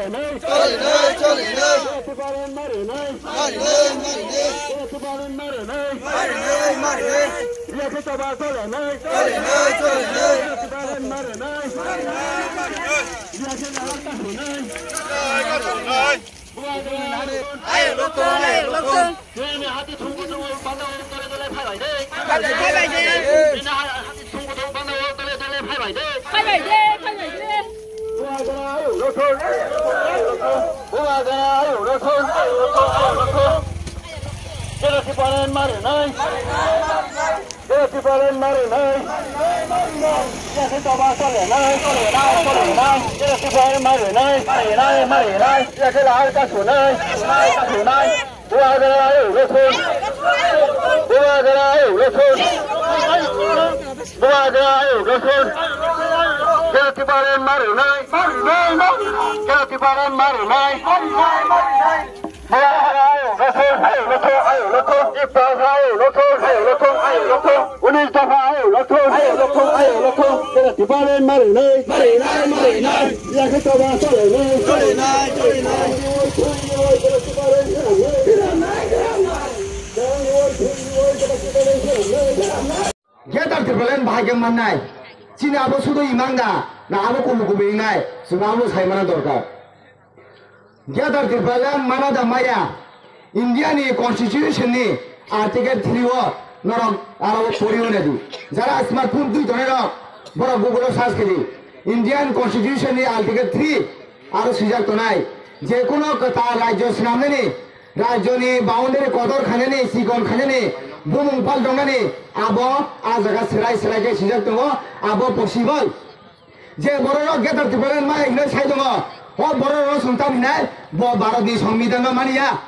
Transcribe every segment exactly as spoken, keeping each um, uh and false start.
Chole nai, chole nai. Marinai, marinai. Marinai, marinai. Marinai, marinai. Chole nai, chole nai. Marinai, marinai. Ayo, lokong, ayo, lokong. Phai bai de. Phai bai de, phai bai de. Phai bai de, phai bai de. Bubagra ayuk rw thung, ayuk rw thung, ayuk rw thung. Jero Tipraland marinai. Jero Tipraland marinai. Yakhe toba solenai, solenai, solenai. Jero Tipraland marinai, marinai, marinai. Yakhe lahar kasunai, kasunai, kasunai. Bubagra ayuk rw thung. Bubagra ayuk rw thung. Bubagra ayuk rw thung. Jero Tipraland marinai. Jero Tipraland marinai. Bubagra ayuk rw thung, ayuk rw thung, ayuk rw thung. Tiprasa ayuk rw thung, ayuk rw thung, ayuk rw thung. Unis dopha ayuk rw thung, ayuk rw thung, ayuk rw thung. Jero Tipraland marinai. Marinai, marinai. Yakhe toba solenai. Solenai, solenai. Greater Tipraland bahai khe mannai. Chini abo sudo imang da, na abo kumu kumu ingnai, chwng abo sai mana dorkar. Greater Tipraland mana da maya, India ni constitution ni article three o norok aro pori hone di. Jara smartphone twi tonai rok, borok Google o search khe di. Indian constitution ni article three aro swijak tonai, je kono kwtal rajyo swnamnani, rajyoni boundary kotor khainani, chikon khainani, bumung pal tongnani, abo a jaga swrai swrai khe swijak tongo, abo possible. Je bororok Greater Tipraland ma hinwi sai tongo, o bororok chwng tam hinai, bo Bharatni Songbidanno maniya.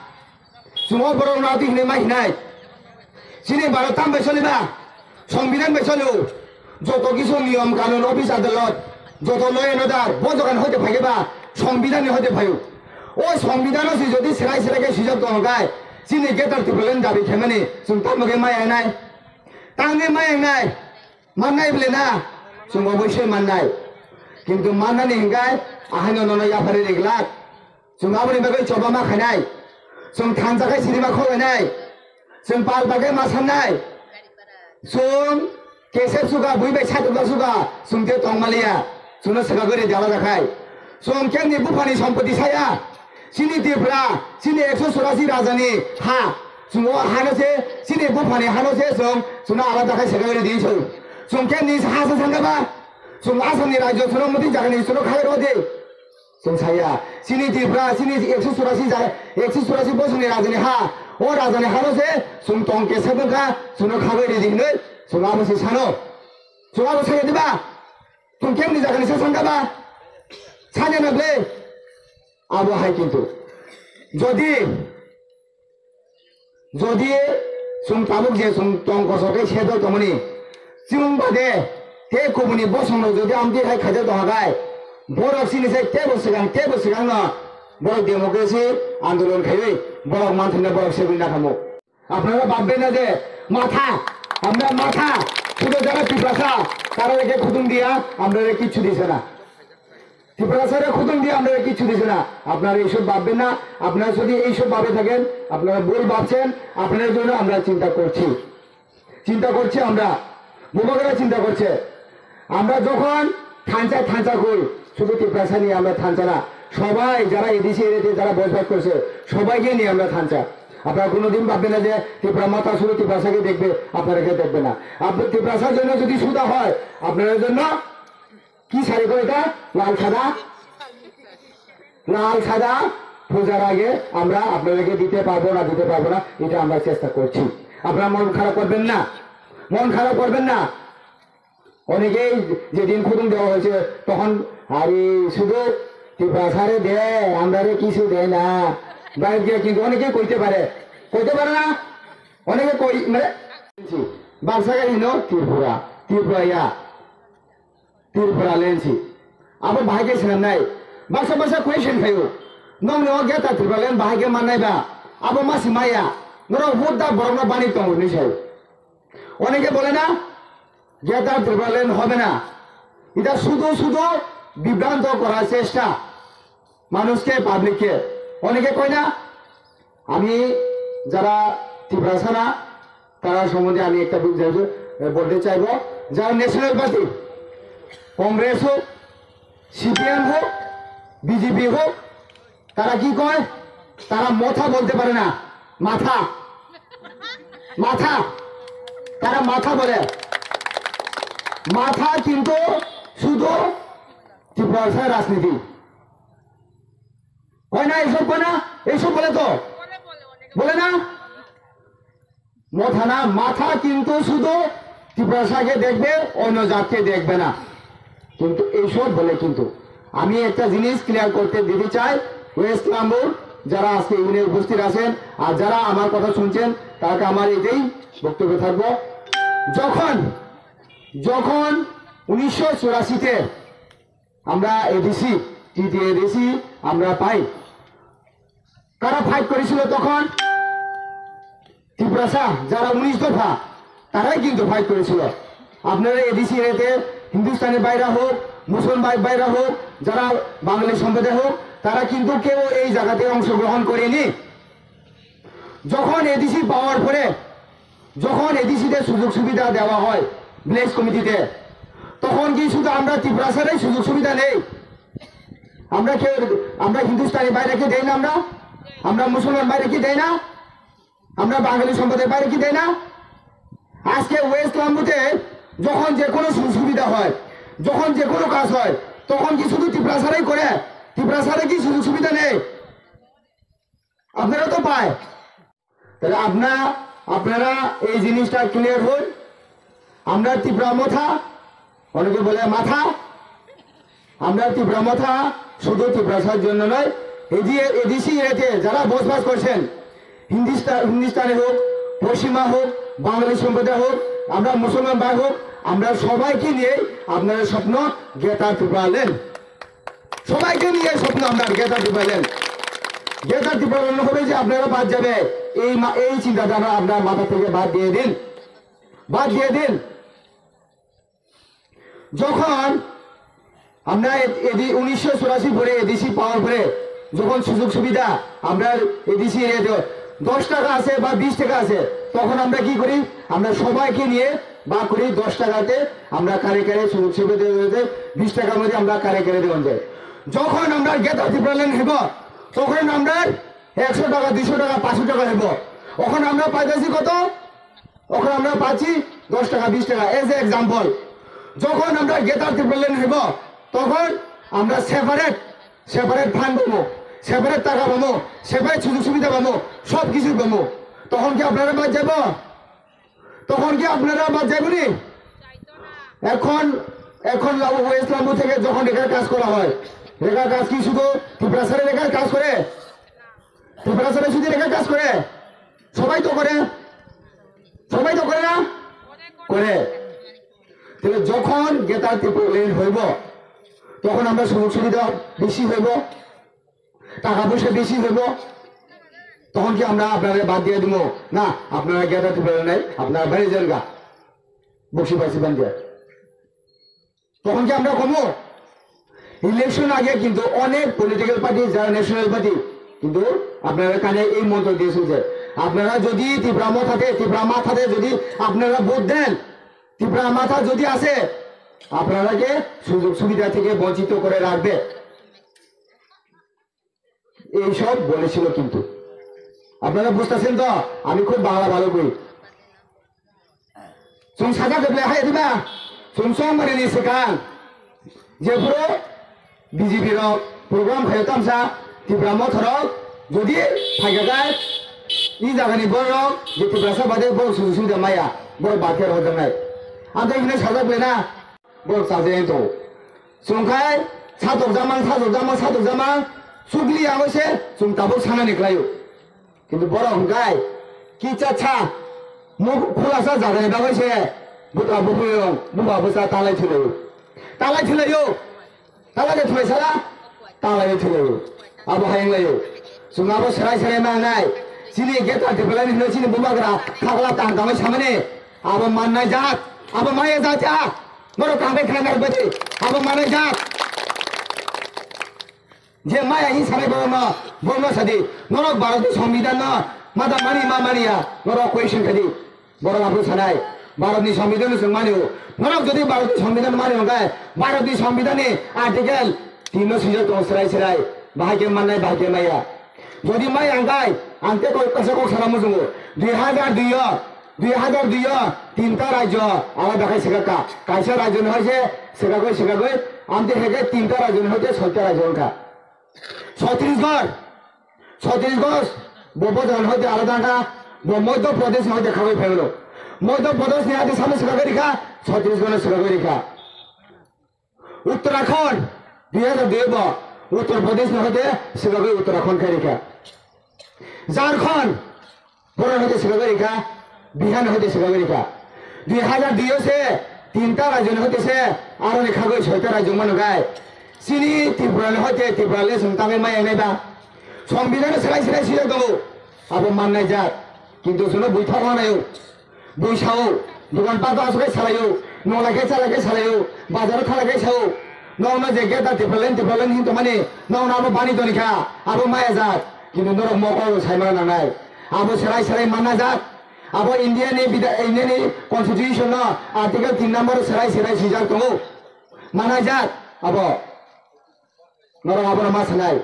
Chwng o borok no twi hinwi ma hinai. Chini Bharat tam bai soliba? Songbidan bai solio. Joto kisu niyom kanun, office adalot, joto law and order, bo jogani hoite phai khe ba, Songbidan ni hoite phaio. O Songbidan o si jodi serai serai khe swijak tong khe, chini Greater Tipraland dabi khaimani, chwng tamo khe ma yangnai? Tangwi ma yangnai? Mannai bole na? Chwng oboisoi mannai. Kintu mannani hinkhai, ahaino nono yaphari riglak. Chwng aboni bagwi choba ma khainai. Chwng thansa khai sirima khorlainai. Chwng pal bagwi ma sannai. Chwng kesep suka, bui bai satukla suka, chwng te tong maliya. Chwngno swkagwi ridi alada khai. Chwng kemni buphani sompoti saya. Chini Tripura, chini ekso churasi rajani ha. Chwng o hano se, chini buphani hano se chwng, chwngno alada khai swkagwi ridi chwng. Chwng kemni ha se sangkha ba? Chwng Assamni rajyo chwngno muti jagani chwngno khai rw di. Chwng saya, chini Tripura, chini ekso churasi ja-, ekso churasi bosongni rajani ha, o rajani hano se chwng tong kesa bwkha, chwngno khabai ridi hinwi chwng abo se sano. Chwng abo saya diba? Chwng kemni jagani se sangkha ba? Sanya na ble? Abo hai kintu. Jodi Jodi chwng tabuk je chwng tong kosok khe sedok tongmani, chwng bade tei kubuni bosongrok jodi amtwi hai khaijak tongkha khe, borok chini sai teibo swkang, teibo swkangno borok democracy andolon khaiwi borok manthaino borok segwi nathamo. আপনারা ভাববেন না যে মাথা, আমরা মাথা, শুধু যারা টিপ্রাসা, তারা রেখে খুদুম দিয়া আমরা কিচ্ছু দিছে না। ত্রিপুরা সরকার খুদুম দিয়ে আমরা কিচ্ছু দিছে না। আপনারা এইসব ভাববেন না। আপনারা যদি এইসব ভাবে থাকেন, আপনারা ভুল ভাবছেন। আপনার জন্য আমরা চিন্তা করছি, চিন্তা করছি আমরা, বুবাগরা চিন্তা করছে। আমরা যখন থানচা থানচা কই, শুধু ত্রিপ্রাসা নিয়ে আমরা থানচা না, সবাই যারা এডিসি এরিয়াতে যারা বসবাস করছে, সবাইকে নিয়ে আমরা থানচা। আপনারা কোনোদিন ভাববেন না যে ত্রিপুরা মাথা শুধু ত্রিপ্রাসাকে দেখবে, আপনারাকে দেখবে না। আপনি ত্রিপ্রাসার জন্য যদি সুদা হয়, আপনার জন্য কি শাড়ি করে এটা? লাল সাদা, লাল সাদা পূজার আগে আমরা আপনাদেরকে দিতে পারবো না, দিতে পারবো না, এটা আমরা চেষ্টা করছি। আপনারা মন খারাপ করবেন না, মন খারাপ করবেন না। অনেকেই যেদিন খুদুম দেওয়া হয়েছে তখন, আরে শুধু ত্রিপুরা স্যারে দেয়, আমরা রে কিছু দেয় না। বাইরে গিয়ে কিন্তু অনেকেই কইতে পারে, কইতে পারে না? অনেকে কই, মানে, বাক্সাকে হিনো ত্রিপুরা, ত্রিপুরা ইয়া। Tripura lensi. Abo bahai khe swnamnai. Baksa baksa question khaio. Nokni o Greater Tripura land bahai khe mannai ba? Abo masi maya. Norok hudda borokno bani tongo hinwi sai. অনেকে বলে না, Greater Tripura land হবে না। এটা শুধু শুধু বিভ্রান্ত করার চেষ্টা। মানুষকে, পাবলিককে। অনেকে কয় না, আমি যারা তিপ্রাসা না, তারা সম্বন্ধে আমি একটা বি-, যে-, যে-, বলতে চাইবো, যারা ন্যাশনাল পার্টি, কংগ্রেস হোক, সিপিএম হোক, বিজেপি হোক, তারা কি কয়? তারা মথা বলতে পারে না, মাথা, মাথা, তারা মাথা বলে। মাথা কিন্তু শুধু তিপ্রাসা রাজনীতি। কয় না এইসব, কয় না? এইসব বলে তো, বলে না? মথা না, মাথা কিন্তু শুধু তিপ্রাসাকে দেখবে, অন্য জাতকে দেখবে না। কিন্তু এইসব বলে কিন্তু আমি একটা জিনিস ক্লিয়ার করতে দিতে চাই, ওয়েস্ট লাম্বুর যারা আজকে এখানে উপস্থিত আছেন আর যারা আমার কথা শুনছেন, তাকে আমার এটাই বক্তব্য থাকবো। যখন, যখন উনিশশো চুরাশিতে আমরা এডিসি, টিটি এডিসি আমরা পাই, কারা ফাইট করেছিল তখন? তিপ্রাসা, যারা উনিশ দফা, তারাই কিন্তু ফাইট করেছিল। আপনারা এডিসি এরিয়াতে হিন্দুস্তানি ভাইরা হোক, মুসলমান ভাই, ভাইরা হোক, যারা বাঙালি সম্প্রদায় হোক, তারা কিন্তু কেউ এই জায়গাতে অংশগ্রহণ করেনি। যখন এডিসি পাওয়ার পরে, যখন এডিসিতে সুযোগ সুবিধা দেওয়া হয় ভিলেজ কমিটিতে, তখন কি শুধু আমরা তিপ্রাসারাই সুযোগ সুবিধা নেই? আমরা কেউ, আমরা হিন্দুস্তানি ভাইরা কি দেয় না? আমরা, আমরা মুসলমান ভাইরা কি দেয় না? আমরা বাঙালি সম্প্রদায় ভাইরা কি দেয় না? আজকে ওয়েস্ট লাম্বুতে যখন যে কোনো সুযোগ সুবিধা হয়, যখন যে কোনো কাজ হয়, তখন কি শুধু তিপ্রাসারাই করে? তিপ্রাসারা কি সুযোগ সুবিধা নেই? আপনারা তো পায়। তাহলে আপনারা, আপনারা এই জিনিসটা ক্লিয়ার হন। আমরা তিপ্রা মথা, অনেকে বলে মাথা, আমরা তিপ্রা মথা শুধু তিপ্রাসার জন্য নয়, এই যে এডিসি এরিয়াতে যারা বসবাস করছেন, হিন্দিস্তা-, হিন্দুস্তানি হোক, পশ্চিমা হোক, বাঙালি সম্প্রদায় হোক, আমরা মুসলমান ভাই হোক, আমরা সবাইকে নিয়ে আপনারা স্বপ্ন গ্রেটার ত্রিপুরা ল্যান্ড, সবাইকে নিয়ে স্বপ্ন আপনার গ্রেটার ত্রিপুরা ল্যান্ড। গ্রেটার ত্রিপুরা ল্যান্ড হবে যে আপনারা বাদ যাবে, এই মা-, এই চিন্তাধারা আপনার মাথা থেকে বাদ দিয়ে দিন, বাদ দিয়ে দিন। যখন আমরা এ-, এডি-, উনিশশো চুরাশি পরে এডিসি পাওয়ার পরে যখন সুযোগ সুবিধা আমরা এডিসি এরিয়াতে দশ টাকা আছে বা বিশ টাকা আছে, তখন আমরা কি করি? আমরা সবাইকে নিয়ে বা করি দশ টাকাতে আমরা কারে কারে সুযোগ সুবিধা দিতে বিশ টাকার মধ্যে আমরা কারে কারে দেওয়া যায়। যখন আমরা গ্রেটার ত্রিপুরা ল্যান্ড হইব, তখন আমরা একশো টাকা, দুইশো টাকা, পাঁচশো টাকা হইব। এখন আমরা পাইতেছি কত? ওখানে আমরা পাচ্ছি দশ টাকা, বিশ টাকা। এজ এ এক্সাম্পল, যখন আমরা গ্রেটার ত্রিপুরা ল্যান্ড হইব, তখন আমরা সেপারেট, সেপারেট ফান্ড পাবো, সেপারেট টাকা পাবো, সেপারেট সুযোগ সুবিধা পাবো, সব কিছু পাবো। তখন কি আপনারা বাদ যাবো? তখন কি আপনারা বাদ যাবেনি? এখন, এখন লাবু, ওয়েস্ট লাম্বু থেকে যখন রেখার কাজ করা হয়, রেখার কাজ কি শুধু তিপ্রাসারে রেখার কাজ করে? তিপ্রাসারে শুধু রেখার কাজ করে? সবাই তো করে, সবাই তো করে না? করে। তাহলে যখন গ্রেটার ত্রিপুরা ল্যান্ড হইব, তখন আমরা সুযোগ সুবিধা বেশি হইব, টাকা পয়সা বেশি হইব, তখন কি আমরা আপনারা বাদ দিয়ে দিব? না, আপনারা গ্রেটার ত্রিপুরা ল্যান্ড নাই, আপনারা বাইরে যান গা, বক্সি বাসি বান দিয়ে। তখন কি আমরা কমো? ইলেকশন আগে কিন্তু অনেক পলিটিক্যাল পার্টি, যারা ন্যাশনাল পার্টি, কিন্তু আপনারা কানে এই মন্ত্র দিয়েছেন যে আপনারা যদি তিপ্রা মথাতে, তিপ্রা মাথাতে যদি আপনারা ভোট দেন, তিপ্রা মাথা যদি আসে, আপনারাকে সুযোগ সুবিধা থেকে বঞ্চিত করে রাখবে। এইসব বলেছিল কিন্তু। আপনারা বুঝতেছেন তো? আমি খুব বাংলা ভালো কই। Chwng sajak de belai hai diba? Chwng chong mani ni swkang. Jephuru B J P rok program khayo tamsa, Tipra Motha rok jodi phaikha khe, i jaga ni borok rok je Tiprasa bade borok suju suju maya, borok bakhe rok janai. Amtwi hwnwi sajak belai na. Borok chajai to. Chwng khai satok jamang, satok jamang, satok jamang. Chukli abo se chwng tabuk sanani khlaio. Kintu borok hwnkhe kicha cha, muk khulasa jagani bagwi se buka bupuyung, buba bwsa talai thwilaio. Talai thwilaio. Talai de thwilai sala? Talai de thwilaio. Abo hai wnglaio. Chwng abo serai serai mangnai. Chini geta development hwnwi chini bubagra khakla tang tangwi samani. Abo mannai jat, abo maya jat ya. Borok kaham khe khlai narwkbaidi. Abo mannai jat. Je maya hin sanai borokno, borokno sadi, norok Bharatni Songbidanno mada mani ma maniya, norok question khadi. Borok abo sanai, Bharatni Songbidanno chwng manio. Norok jodi Bharatni Songbidan mani hwnkhe, Bharatni Songbidanni article tinno swijak tongo srai srai, bahai khe mannai, bahai khe maya. Jodi maya hwnkhe, ang tei kok kaisa kok sana muchungo. Dui hajar dui o, dui hajar dui o tinta rajyo alada khai swkakha. Kaisa rajyoni hoise swkagwi swkagwi, amtwi hwnkhe tinta rajyoni hoite soita rajyo wngkha. Chhattisgarh, Chhattisgarh bo bojra hoite alada wngkha, bo Madhya Pradesh hoite khagwi phaio. Madhya Pradesh ni adi sami swkagwi rikha, Chhattisgarh no swkagwi rikha. Uttarakhand, dui hajar dui bo Uttar Pradesh ni hoite swkagwi Uttarakhand khai rikha. Jharkhand, borok hoite swkagwi rikha, Bihar ni hoite swkagwi rikha. Dui hajar dui o se tinta rajyo ni hoite se aroni khagwi soita rajyo mano gai. Chini Tripura ni hoite Tripura le chwng tangwi maya nai ba. Songbidan no swrai swrai swijak tongo. Abo mannai jak. Kintu chwngno buithak wanaio. Bui sao, dukan pato aswk khe salaio, nolai khe chalai khe salaio, bazaro thalai khe sao. Nokno je geta Tipraland, Tipraland hin tongmani, nokno abo bani toni kha, abo maya jak. Kintu norok mokol sai mana nangnai. Abo serai serai mana jak. Abo India ni bida-, India ni constitution no article tin number serai serai swijak tongo. Mana jak abo. Norok abono ma sanai.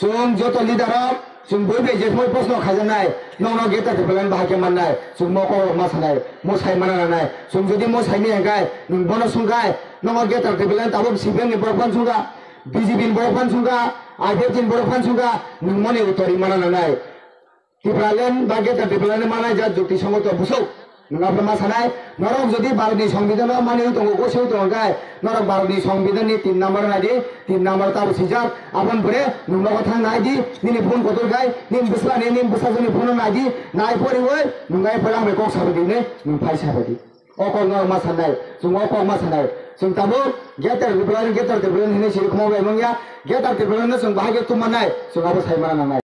Chwng joto leader rok, chwng bui bai je thumwi proshno khaijaknai, nokno geta Tipraland bahai khe mannai, chwng mokol rok ma sanai, mo sai mana nangnai, chwng jodi mo saimaya hwnkhe, nwng bono swngkhai, nokno geta Tipraland tabuk C P M ni borok phan swngkha, B J P ni borok phan swngkha, I P F T ni borok phan swngkha, nwng moni uttori mana nangnai. Tipraland ba Greater Tipraland ni manai jak jukti songoto busuk. Nwng abo ma sanai, norok jodi Bharatni Songbidan no mani tongo, gosi tongo khe, norok Bharatni Songbidan ni tin number nai di, tin number tabo swijak, aboni pore nwng nogo thang nai di, nini phone kotor khai, nini bwsla ni, nini bwsajwk ni phone nai di, nai poriwi nwng ai pore ang bai kok sabai di hwnwi nwng phai sabai di. O kok no ma sanai, chwng o kok ma sanai, chwng tabuk Greater Tipraland, Greater Tipraland hinwi siri khuma bai mangya, Greater Tipraland no chwng bahai khe tuma nai, chwng abo sai mana nangnai.